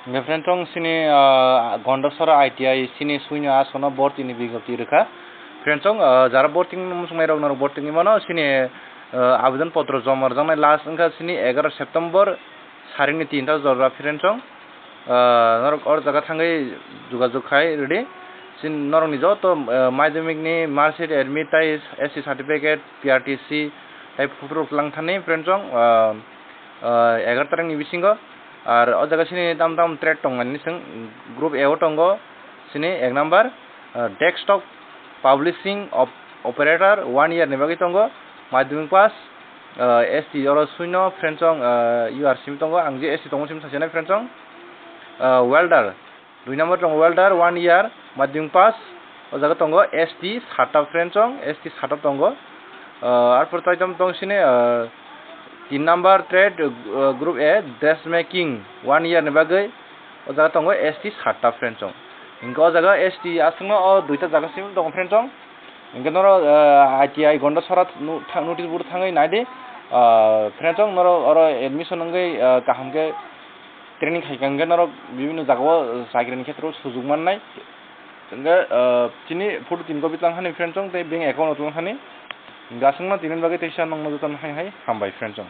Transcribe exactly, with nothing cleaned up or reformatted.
Hingke friend chong sini, ah, Gondasora I T I sini suino asono bortini bignapti rwkha. Friend chong, ah, jara borting muchungnai rok norok borting imano sini, ah, abedan potro joma rwjaknai last wngkha sini egaroh September sarini tinta jorra friend chong. Ah, norok or jaga thangwi jogajog khai rwdi. Sin norokni joto, ah, madhyamikni marksheet, admit tai S T certificate, P R T C tai photo rok langthani friend chong, ah, ah, egaroh tarikni bisingo. Ar o jaga sini tam tam trade tongmani seng group A o tongo sini ek number, ah, desktop publishing op-, operator one year ni bagwi tongo, madhyamik pass, ah, S T oro suino friend chong, ah, U R simi tongo, ang je S T tongo simi sasinai friend chong, ah, welder, dui number tongo welder one year, madhyamik pass, o jaga tongo S T sata friend chong, S T sata tongo, ah, arpor taitam tong sini, ah, tin number trade, ah, group A dressmaking one year ni bagwi, o jaga tongo S T sata friend chong. Hingke o jaga S T aswkno o duita jaga simi tongo friend chong. Hingke noro, ah, I T I Gondasora nu-, tha-, notice board thangwi naidi, ah, friend chong noro oro admission wngwi, ah, kaham khe training khaikha hingke norok bibinno jagao chakrini khetreo sujuk mannai. Hingke, ah, chini photo tin copy tlang hani friend chong tei bank account o tlang hani. Hingke aswkno tini bagwi teisa nongno jotono hai hai hambai friend chong.